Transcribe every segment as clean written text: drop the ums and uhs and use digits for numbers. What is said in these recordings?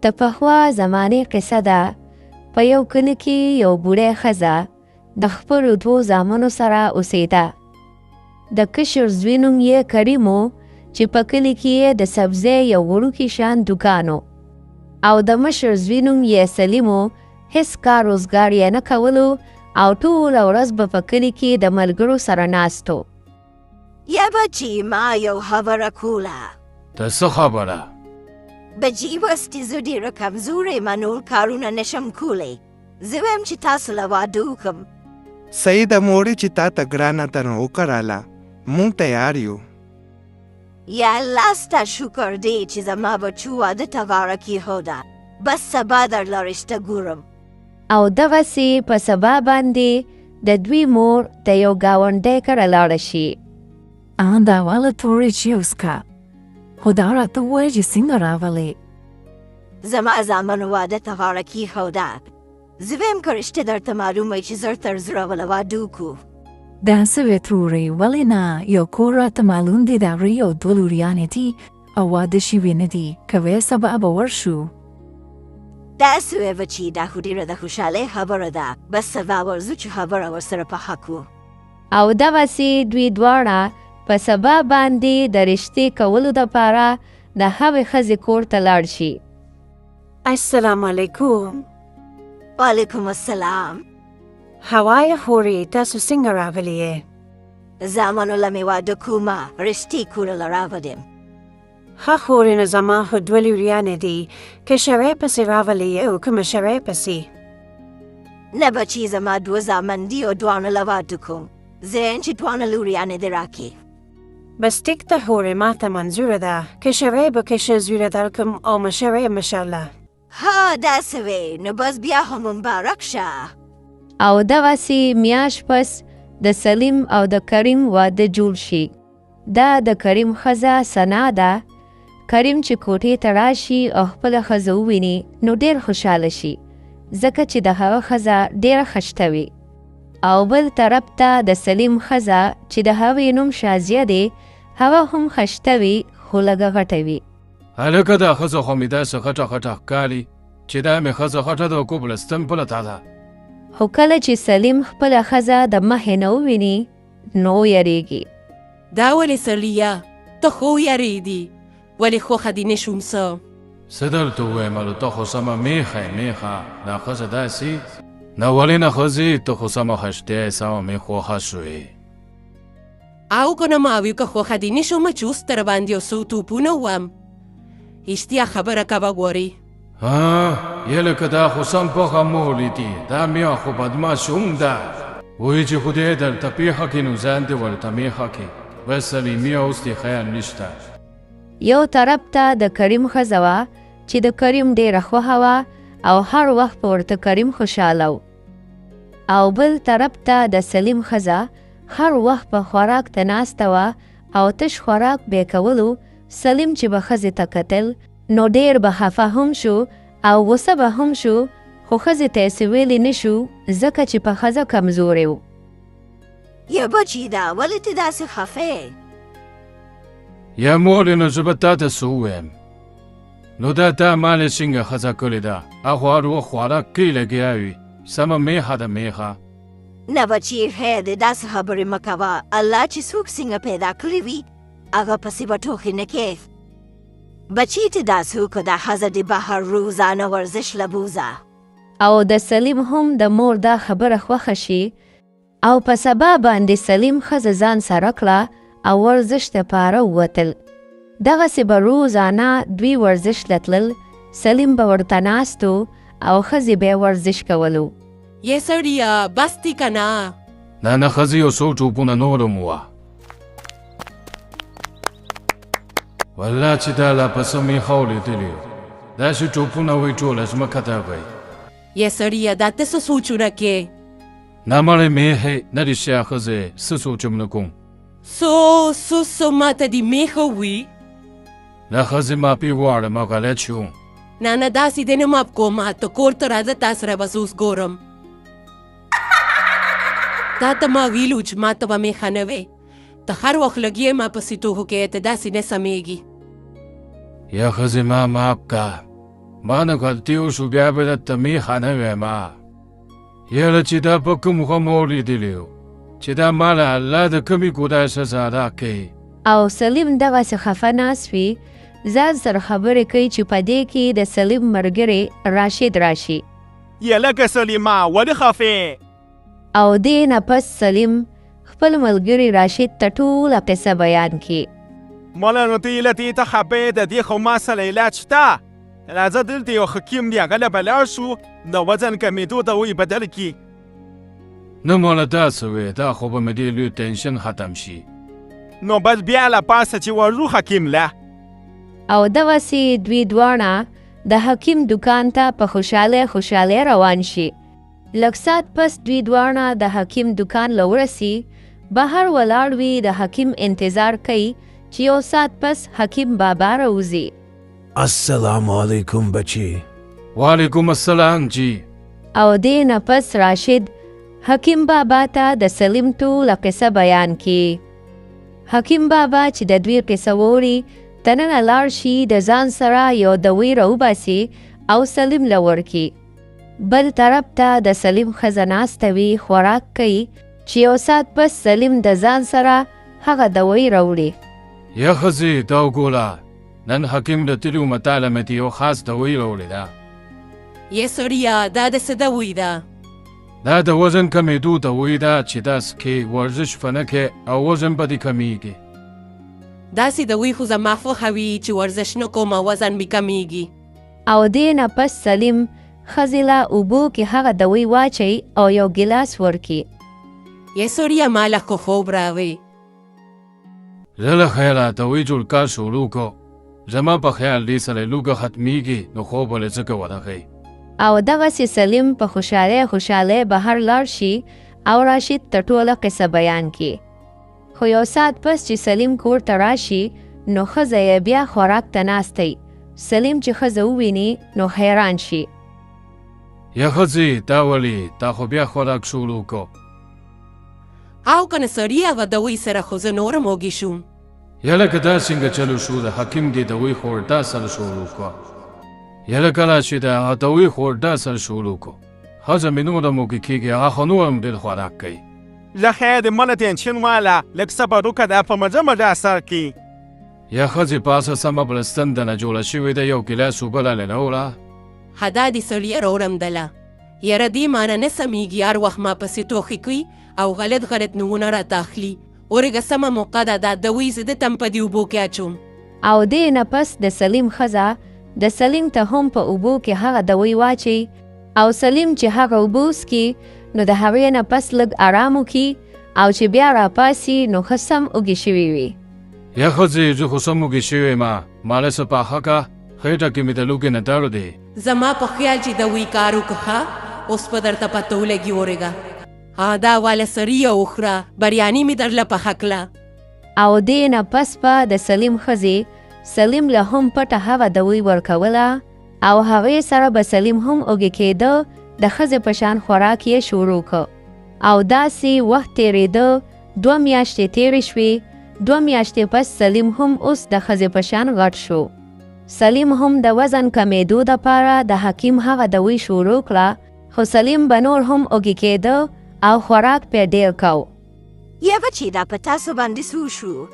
د پخوا زمانې قصه ده. په یو کلي کې یو بوډۍ ښځه د خپلو دوو زامنو سره اوسېده. د کشر زوی نوم یې کریم و چې په کلي کې یې د سبزۍ یو وړوکی شان دوکان و، او د مشر زوی نوم یې سلیم و، هېڅ کار روزګار یې نه کولو او ټوله ورځ به په کلي کې د ملګرو سره ناست و. یا بچی، ما یو خبره کوله. ته څه خبره؟ بچی، اوس چې زه ډېره کمزورې یم، نور کارونه نشم کولی. زه وایم چې تاسو له واده وکړم. صحیح ده مورې، چې تا ته ګرانه ده نو وکړه، موږ تیار یو. یا الله، ستا شکر دی چې زما بچو واده ته غاړه کېښوده. بس سبا درله رشته ګورم. او دغسې په سبا باندې د دوی مور د یو ګاونډی کره لاړه شي. دا واله تورې چې وڅکه، خو دا راته ووایه چې څنګه راغلې؟ زما زامنو واده ته غاړه کېښوده. زه وایم که رشته درته معلومه وي چې زر تر زره وله واده وکړو. دا څه وې ترورې؟ ولې نه، یو کور راته معلوم دی، د هغې یو دوه لوریانې دي او واده شوي نه دي. که وې سبا به ورشو. داسې وې بچي، دا خو ډېره د خوشحالۍ خبره ده. بس سبا ورځو چې خبره ورسره پخه کړو. او دغسې دوی دواړه په سبا باندې د رشتې کولو دپاره د هغې ښځې کور ته لاړ شي. السلام علیکم. وعلیکم السلام. هوایه خورې، تاسو څنګه راغلي یې؟ زامنو له مې واده کومه، رشتې کولو له راغلم. ښه خورې، نو زما خو دوه لوریانې دي. که شرعې پسې راولي او که مشرې پسې؟ نه بچي، زما دوه زامن دي او دواړو له واده کوم. زه یم چې دواړه لوریانې دې راکړي. بس ټیک ده خورې، ماته منظوره ده. کشرې به کشر زوی له درکم او مشرې مشر له. ها، داسې وې نو بس بیا هم مبارک شه. او دغسې میاشت پس د سلیم او د کریم واده جوړ شي. دا د کریم ښځه ثنا ده. کریم چې کوټې ته راشي او خپله ښځه وویني نو ډېر خوشحاله شي، ځکه چې د هغه ښځه ډېره ښایسته وي. او بل طرف ته د سلیم ښځه چې د هغې نوم شازیه دی، هغه هم ښایسته وي خو لږه غټه وي. هلکه، دا ښځه خو مې داسې غټه غټه ښکاري چې دا مې ښځه غټه ده او کوبله ستمپله تا ده. خو کله چې سلیم خپله ښځه د مخې نه وویني نو ویریږي. دا ولې سړیه، ته خو ویرېدې؟ ولې خوښه دې نه شوم څه؟ څه درته ووایم، ته خو سمه میخه یې، میخه. دا ښځه داسې نه، ولې نه ښځې، ته خو سمه ښایسته یې، سمه مې خوښه شوې. او که نه ما وي، که خوښه دې نه شوم چې اوس درباندې یو څو توپونه ووهم. رښتیا خبره کوه ګورې. ها یې، لکه دا خو سم پخه مورې دي. دا میا خو بدمعاش هم ده. وایي چې خدای درته پېښه کړي نو ځان دې ورته میخه کړي. بس سلیمي، اوس دې خیال نشته. یو طرف ته د کریم ښځه وه چې د کریم ډېره خوښه وه او هر وخت په ورته کریم خوشحاله و، او بل طرف ته د سلیم ښځه هر وخت په خوراک ته ناسته وه او تش خوراک به کولو. سلیم چې به ښځې ته کتل نو ډېر به خفه هم شو او غوسه به هم شو، خو ښځې ته یې څه ویلی نه شو ځکه چې په ښځه کمزوری و. یا بچی، دا ولې ته داسې خفه یې؟ یا مورې، نو زه به تا ته څه ووایم؟ نو دا تا مالې څنګه ښځه کړې ده؟ هغه هر وخت خوراک کوي لګیا وي، سمه میخه ده، میخه. نه بچی، خیر دی، داسې خبرې مه کوه. الله چې څوک څنګه پیدا کړي وي هغه پسې به ټوخې نه کې. بچی، ته داسې وکړه، دا ښځه دې بهر روزانه ورزش له بوځه. او د سلیم هم د مور دا خبره خوښه شي او په سبا باندې سلیم ښځه ځان سره کړه او ورزش دپاره ووتل. دغسې به روزانه دوی ورزش له تلل. سلیم به ورته ناست و او ښځې به ورزش کولو. یې سړیه، بس دی که نه؟ نه نه ښځې، یو څو ټوپونه نور هم ووه. والله چې دا لا په څه میخه ولیدلي، داسې ټوپونه وایي ټوله ځمکه ته وایي. یې سړیه، دا ته څه سوچونه کې؟ نه مړې میخې، نه رښتیا ښځې، څه سوچ هم نه کوم. څو څو څو، ماته دې میخه وي؟ نه ښځې، معافي غواړم، غلط شوم. نه نه، داسې دې نه معاف کوم. ته کور ته راځه، تا سره به زه اوس ګورم. تا ته ما ویلو چې ما ته به میخه نه وې. ته هر وخت لګیې ما پسې ټوخو کې، ته داسې نه سمېږي. یا ښځې، ما معاف که. ما نه غلطي وشو بیا به درته میخه نه وایم. یاره چې دا په کوم غم ولیدلی و چې دا ما له الله د کومې ګناه سزا راکوي. او سلیم دغسې خفه ناست وي، ځان سره خبرې کوي چې په دې کې د سلیم ملګری راشد راشي. یې لکه سلیمه ولې خفه یې؟ او دې نه پس سلیم خپل ملګري راشد ته ټوله قصه بیان کړي. مالا نو ته له دې ته خفه یې، د دې خو ما سره علاج شته. راځه دلته یو حکیم دی، هغه له به لاړ شو، د وزن کمېدو ته ویې بدل کړي. نه مالا دا څه وې، دا خو به مې ډېر لوی ټینشن ختم شي. نو بس بیا له پاسه چې ورځو حکیم له. او دغسې دوی دواړه د حکیم دوکان ته په خوشحالۍ خوشحالۍ روان شي. لږ ساعت پس دوی دواړه د حکیم دوکان له ورسي، بهر ولاړ وي، د حکیم انتظار کوي چې یو ساعت پس حکیم بابا راوځي. السلام علیکم بچی. وعلیکم السلام جی. او دې نه پس راشد حکیم بابا ته د سلیم ټوله قصه بیان کړي. حکیم بابا چې د دوی قصه واوري دننه لاړ شي، د ځان سره یو دوی راوباسي او سلیم له ورکړي. بل طرف ته د سلیم ښځه ناسته وي، خوراک کوي چې یو ساعت پس سلیم د ځان سره هغه دوی راوړي. یا ښځې دا وګوره، نن حکیم د تلو متاله مې یو خاص دوی راوړې ده. یې سړیه دا د څه دوی ده؟ دا د وزن کمېدو دوی ده چې دا څکې ورزش به نه کوې او وزن به دې کمېږي. داسې دوی خو زما خوښه وي چې ورزش نه کوم او وزن مې کمېږي. او دې نه پس سلیم ښځې له اوبو کې هغه دوی واچوي او یو ګیلاس ورکړي. یې سړیه ما له خو خوب راغی. زه له خیره دوی جوړ کار شروع کړو، زما په خیال دې سره لوږه ختمېږي نو خوب به له ځکه ورغی. او دغسې سلیم په خوشحالۍ خوشحالۍ بهر لاړ شي او راشد ته ټوله قصه بیان کړي. خو یو ساعت پس چې سلیم کور ته راشي نو ښځه یې بیا خوراک ته ناسته وي. سلیم چې ښځه وویني نو حیران شي. یا ښځې دا ولې تا خو بیا خوراک شروع کړو؟ او که نه سړیه هغه دوی سره خو زه نور هم وږې شوم. یاره که دا څنګه چلو شو، د حکیم دې دوی خور دا سره شروع کړه. یاره کله چې د هغه دوی خور دا سره شروع کړو، ښځه مې نوره هم وږې کېږي، هغه خو نور هم ډېر خوراک کوي. له خیره دې مه ټینشن واله، لږ صبر وکړه، دا په مزه مزه اثر کوي. یا ښځې پاڅه سمه بلستن دنه جوړه شوې ده، یو ګیلاس اوبه راله راوړه. ښه دا دې سړیه راوړم دله. یاره دې مانه نه سمېږي، هر وخت ما پسې ټوخې کوي او غلط غلط نومونه راته اخلي. ورېږه سمه موقع ده، دا دوی زه دته هم په دې اوبو کې اچوم. او دې نه پس د سلیم ښځه د سلیم ته هم په اوبو کې هغه دوی واچوي او سلیم چې هغه اوبه وڅکي نو د هغې نه پس لږ ارام وکړي او چې بیا راپاڅي نو ښه سم اوږې شوي وي. یا ښځې زه خو سم اوږې شوی یم، ماله څه پاخه که، خېټه کې مې د لوږې نه درد دی. زما په خیال چې دوی کار وکړه ښه اوس به درته پته ولګي. ورېږه ها دا واله سریه وخوره، بریاني مې درله پخه کړه. او دې نه پس به د سلیم ښځې سلیم له هم پټه هغه دوی ورکوله او هغې سره به سلیم هم اوږې کېده، د ښځې په شان خوراک یې شروع کړ. او داسې وخت تېرېده، 2 میاشتې تېرې شوې. 2 میاشتې پس سلیم هم اوس د ښځې په شان غټ شو. سلیم هم د وزن کمېدو دپاره د حکیم هغه دوی شروع کړه، خو سلیم به نور هم اوږې کېده او خوراک پې ډېر کو. یا بچې دا په تاسو باندې څه وشو؟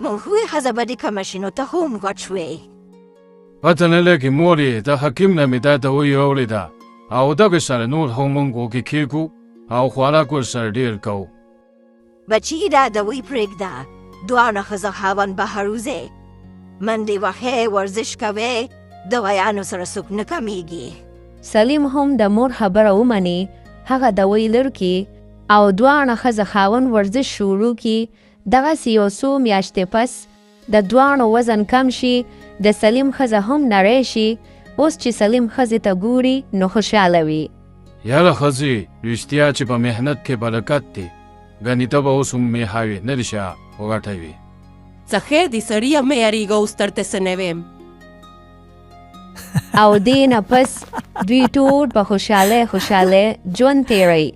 مونږ وې ښځه به دې کمه شي نو ته هم غټ شوې. پته نه لګي مورې، د حکیم نه مې دا دوی راوړې ده او دغه سره نور هم مونږ اوږې کېږو او خوراک ورسره ډېر کوو. بچی دا دوی پرېږده، دواړه ښځه خاوند بهر وځئ، منډې وهئ، ورزش کوئ، دوایانو سره څوک نه کمېږي. سلیم هم د مور خبره ومني، هغه دوی لر کړي او دواړه ښځه خاوند ورزش شروع کړي. دغسې یو څو میاشتې پس د دواړو وزن کم شي، د سلیم ښځه هم نری شي. اوس چې سلیم ښځې ته ګوري نو خوشحاله وي. یاره ښځې رښتیا چې په محنت کې برکت دی، ګنې ته به اوس هم میښه وې، نه دې شه غټه وي. څه خیر دی سړیه، مه یارېږه، اوس درته څه نه وایم. او دې نه پس دوی ټول په خوشحالۍ خوشحالۍ ژوند تېروي.